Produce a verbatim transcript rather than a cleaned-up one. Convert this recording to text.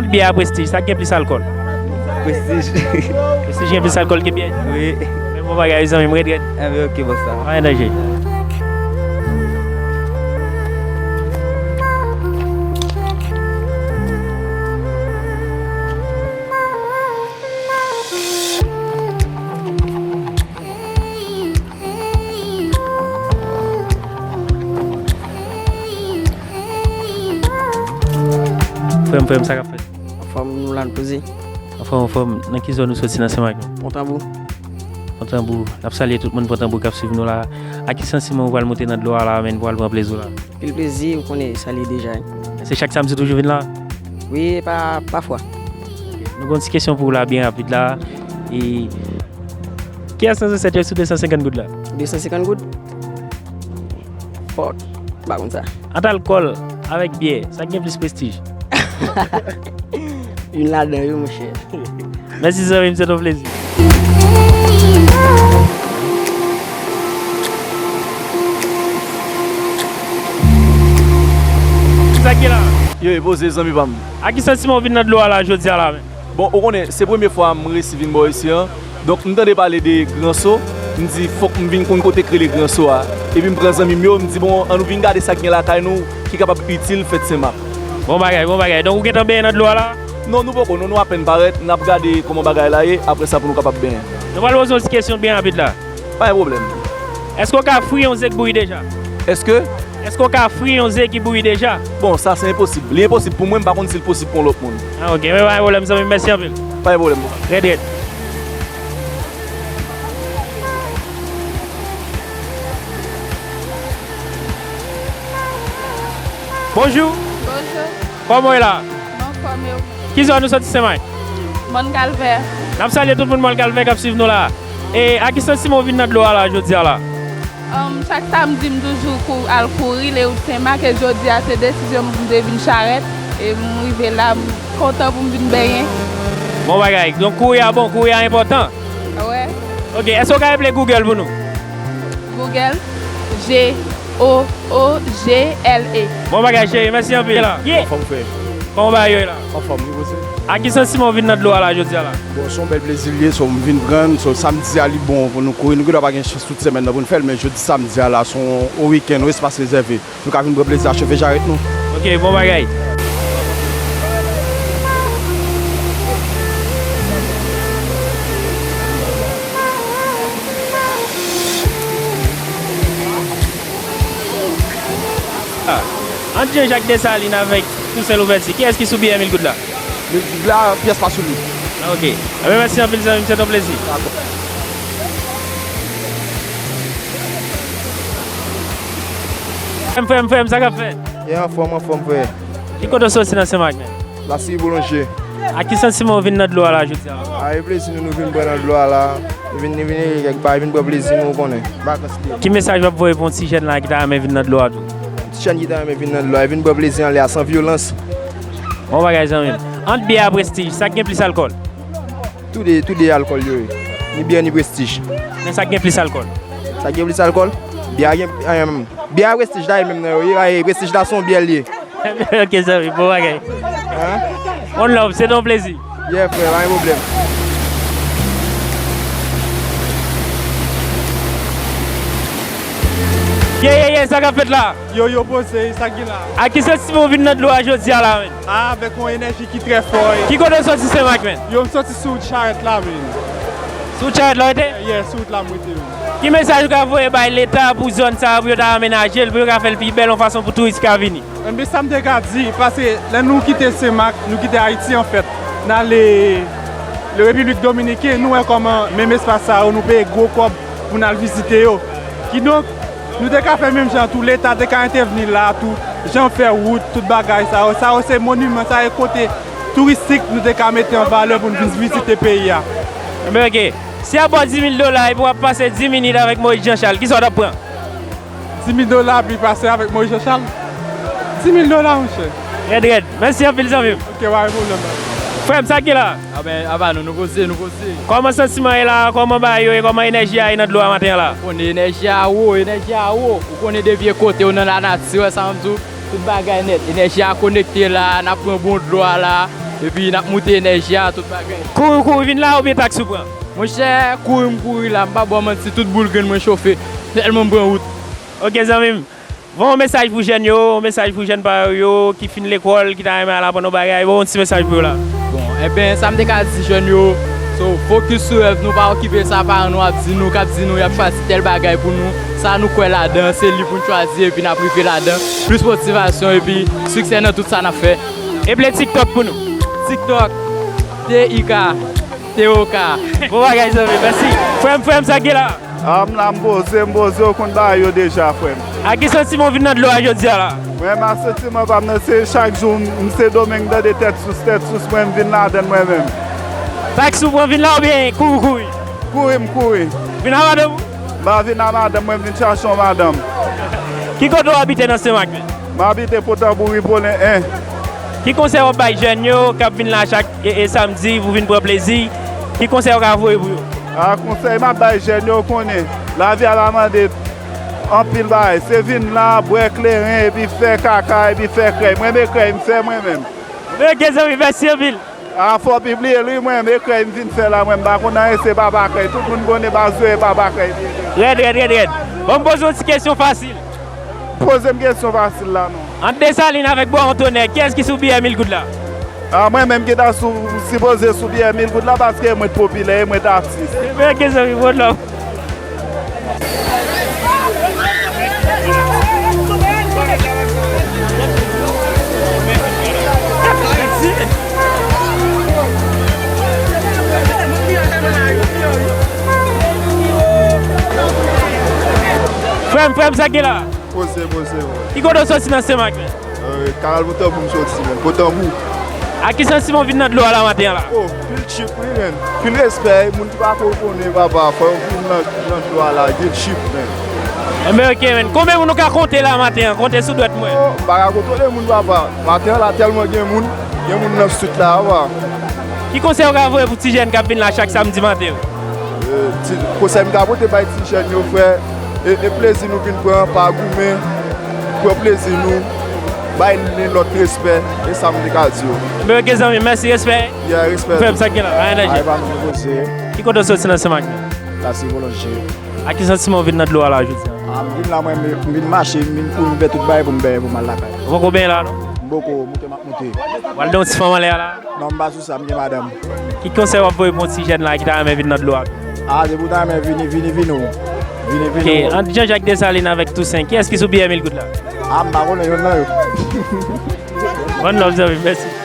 Ant byè a Prestige, sa k gen plis alkòl? Prestige. Prestige gen plis alkòl ke byè? Wi. Men bon bagay, zanmi m, red, red. Enben, ok, bòs la. Pa gen danje. Frè m, frè m, sa k ap fèt? Anfòm, nou la, nou poze. Anfòm, anfòm. Nan ki zòn ou soti nan Senmak? Pòtanbou. Pòtanbou. N ap salye tout moun Pòtanbou k ap swiv nou la. Ak ki santiman ou pral monte nan dlo a la, menm pou al pran plezi w la? Anpil plezi, ou konnen sa li deja, wi. Se chak samdi toujou vin la? Wi, pa, pafwa. Nou gen yon ti kesyon pou ou la, byen rapid la. E kiyès nan zansèt yo sou de san senkant goud la? De san senkant goud? Fòk. M pa konn sa. Ant alkòl avèk byè, sa k gen plis prestij? Youn ladan yo, monchè. Mèsi, zanmi m, se yon plezi. Sa k gen la? Yo, e poze, zanmi pa m. Ak ki santiman w vin nan dlo a la jodi a la menm? Bon, ou konnen, se premye fwa m resi vin bò isi an. Donk, m tande pale de Gran So, m di, "Fòk m vin konn kote k rele Gran So a." Epi m pran zanmi m yo, m di, "Bon, ann nou vin gade sa k gen lakay nou ki kapab itil fèt Senmak." Bon bagay, bon bagay. Donk, ou gentan benyen nan dlo a la? Non, nou poko, non, nou apèn parèt, n ap gade kòman bagay la ye, apre sa pou nou kapab benyen. Nou pral poze yon ti kesyon byen rapid la. Pa gen pwoblèm. Èske w ka fri yon ze k bouyi deja? Èske? Èske w ka fri yon ze ki bouyi deja? Bon, sa se enposib. Li enposib pou mwen, m pa konn si l posib pou yon lòt moun. Ah, ok. Men pa gen pwoblèm, zanmi m. Mèsi anpil. Pa gen pwoblèm. Red, red. Bonjou. Bonjou. Kòman w ye la? M anfòm, e ou? Ki zòn ou soti, Senmak? Mòn Kalvè. N ap salye tout moun Mòn Kalvè k ap swiv nou la. E ak ki santiman w vin nan dlo a la jodi a la? Anm, chak samdi, m toujou kou-, al kouri Lewout Senmak, e jodi a, se desizyon m pou m te vin charèt, e m rive la, m kontan pou m vin benyen. Bon bagay. Donk, kouri a bon, kouri a enpòtan. Wè. Ok, èske w ka eple Google pou nou? Google, G O O G L E. Bon bagay, cheri, mèsi anpil. Ye. Anfòm, frè. Kòman bagay yo ye la? Anfòm, wi, poze. Ak ki santiman w vin nan dlo a la jodi a la? Bon, se yon bèl plezi l ye, so m vin pran l, so samdi a li bon pou nou kouri. Nou gendwa pa gen chans tout semèn nan pou n fè l, men jodi samdi a la, se yon, yon wikenn, yon espas rezève. Nou ka vin pran plezi a, chofe charèt nou. Ok, bon bagay. Ah. Ant Jean Jacques Dessalines avèk Toussaint Louverture, kiyès ki sou biyè mil goud la? Mil goud la, pyès pa sou li. Ah, ok. Enben, mèsi anpil, zanmi m, se yon plezi. Dakò. Frè m, frè m, frè m, sa k ap fèt? Ye, anfòm, anfòm, frè. Ki kote w soti nan Senmak menm? Lasibi Boulanje. Ak ki santiman w vin nan dlo a la jodi a? A, e plezi nou, nou vin bwè nan dlo a la. Nou vin, nou vin rele kèk bagay, vin pran plezi nou, ou konnen. Vakans li ye. Ki mesaj w ap voye pou yon ti jèn la ki ta renmen vin nan dlo a tou? Yon ti jèn ki ta renmen vin nan dlo a, e vin pran plezi anlè a san vyolans. Bon bagay, zanmi m. Ant byè a Prestige, sa k gen plis alkòl? Toude, toude alkòl yo ye. Ni byè, ni Prestige. Men sa k gen plis alkòl? Sa k gen plis alkòl? Byè a gen, em, byè a Prestige la, e menm nan yo ye, e Prestige la se yon byè l ye. Ok, zanmi, bon bagay. Hein? One love, se te yon plezi. Yeah, frè, pa gen pwoblèm. Ye, ye, ye, sa k ap fèt la? Yo, yo poze, sa k gen la? Ak ki santiman w vin nan dlo a jodi a la, menm? Ah, avèk yon enèji ki trè fò, wi. Ki kote w soti Senmak, menm? Yo, m soti sou wout Charèt la, menm. Sou wout Charèt la w rete? Yeah, sou wout la m rete, menm. Ki mesaj ou ka voye bay Leta pou zòn sa a, pou yo ta amenaje l, pou yo ka fè l pi bèl, yon fason pou touris ka vini? Enben, sa m te ka di, paske lè nou kite Senmak, nou kite Ayiti, anfèt, n ale Repiblik Dominiken, nou wè kòman menm espas sa yo, nou peye gwo kòb pou n al vizite yo. Kidonk, nou te ka fè menm jan tou, Leta te ka entèvni la tou, jan fè wout, tout bagay sa yo. Sa yo se moniman, sa yo kote touristik nou te ka mete an valè pou n vin vizite peyi a. Enben, ok. Si y ap ba w di mil dola epi w ap pase dis minit avèk Moyiz Janchal, kisa w t ap pran? Dis mil dola, pi pase avèk Moyiz Janchal. Dis mil dola, monchè. Rèd, rèd. Mèsi anpil, zanmi m. Ok, pa gen pwoblèm, baz. Frè m, sa k gen la? A ben, apa nou, nou poze, nou poze. Kòman santiman ye la? Kòman bagay yo ye? Kòman enèji a ye nan dlo a maten an la? Ou konnen enèji a wo, enèji a wo. Ou konnen depi e kote ou nan lanati, wè sa m di w, tout bagay nèt. Enèji a konekte la, n ap pran bon dlo a la. Epi n ap moute enèji a, tout bagay. Kouri, kouri vin la oubyen taksi w pran? Monchè, kouri m kouri la, m pa ba w manti, tout boul grenn mwen chofe, tèlman m pran wout. Ok, zanmi m. Voye yon mesaj pou jèn yo, yon mesaj pou jèn parèy ou yo, ki fin lekòl, ki ta renmen al aprann yon bagay, voye yon ti mesaj pou yo la. Bon, enben, sa m te ka di jèn yo, so, fokis sou rèv nou, pa okipe sa paran nou ap di nou, k ap di nou y ap chwazi tèl bagay pou nou, sa nou kwè ladan, se li pou n chwazi, epi n ap rive ladan, plis motivasyon, epi siksè nan tout sa n ap fè. Eple TikTok pou nou. TikTok, T I K, T O K. Bon bagay, zanmi, mèsi. Frè m, frè m, sa k gen la? A, m la, m poze, m poze, ou konn bagay yo deja, frè m. Ak ki santiman w vin nan dlo a jodi a la? Mwen, m a santiman pa m nan, se chak jou, m, m se Domeng tande tèt sous, tèt sous, mwen, m vin ladann mwen menm. Taksi w pran vin la oubyen kouri, kouri? Kouri, m kouri. Vin a madanm ou? M pa vin a madanm, mwen, m vin chache yon madanm. Ki kote w abite nan Senmak menm? M abite Potanbou, Ripolen en. Ki konsèy w ap bay jèn yo k ap vin la chak e, e samdi pou vin pran plezi? Ki konsèy w ka voye pou yo? A, konsèy m ap bay jèn yo, konnen lavi a pa mande anpil bagay. Se vin la, bwè kleren, epi fè kaka, epi fè krèy. Mwen, men krèy m fè mwen menm. Ok, zanmi, mèsi anpil. A, fò pibliye l, wi, mwen, men krèy m vin fè la, mwen, m pa konn anyen, se papa krèy. Tout moun konnen Bazouye papa krèy. Rèd, rèd, rèd, rèd. Bon, m poze yon ti kesyon fasil. Poze m kesyon fasil la, non. Ant Desalin avèk Bò Antonè, kiyès ki sou biyè mil goud la? A, mwen menm ki ta sou, sipoze sou biyè mil goud la, paske mwen t popilè e mwen t atis. Ebyen, ok, zanmi, bon love. Frè m, frè m, sa k gen la? Poze, poze, wi. Ki kote w soti nan Senmak menm? Euh, Kanal Potanbou m soti, menm. Potanbou. A ki santiman w vin nan dlo a la maten an la? Oh, pil chip, wi, menm. Pil respè, moun ki pa ko konnen, papa, fò yo vin nan, nan dlo a la, get chip, menm. Enben, ok, menm. Konbyen moun ou ka konte la maten an? Konte sou dwèt mwen. Oh, m pa ka kontwole moun, papa. Maten an la, tèlman gen moun, gen moun nan street la, papa. Ki konsèy ou ka voye pou ti jèn k ap vin la chak samdi maten yo? Euh, ti, konsèy m ka pote bay ti jèn yo, frè, e, e plezi nou vin pran, pa goumen, pran plezi nou, bay len lòt respè, e sa m te ka di yo. Men ok, zanmi, mèsi, respè. Yeah, respè. Frè m, sa k gen la? Anyen nan je. Ay, pa nou poze. Ki kote w soti nan Senmak menm? Plas Evolans je. A ki santiman w vin nan dlo a la jodi a? A, m vin la, mwen, m, m vin mache, m vin kouri, m fè tout bagay pou m benyen, pou m al lakay. Ou poko benyen la, non? M poko, moute m ap moute. W al gen yon ti fanm anlè a la? Non, m pa sou sa, m gen madanm. Ki konsèy w ap voye pou yon ti jèn la ki ta renmen vin nan dlo a? A, depi w ta renmen vini, vini, vini w. Vini, vini w. Ok, ant Jean-Jacques Dessalines avèk Toussaint, kiyès ki sou biyè mil goud la? A, m pa konnen yonn nan yo. One love, zanmi, mèsi.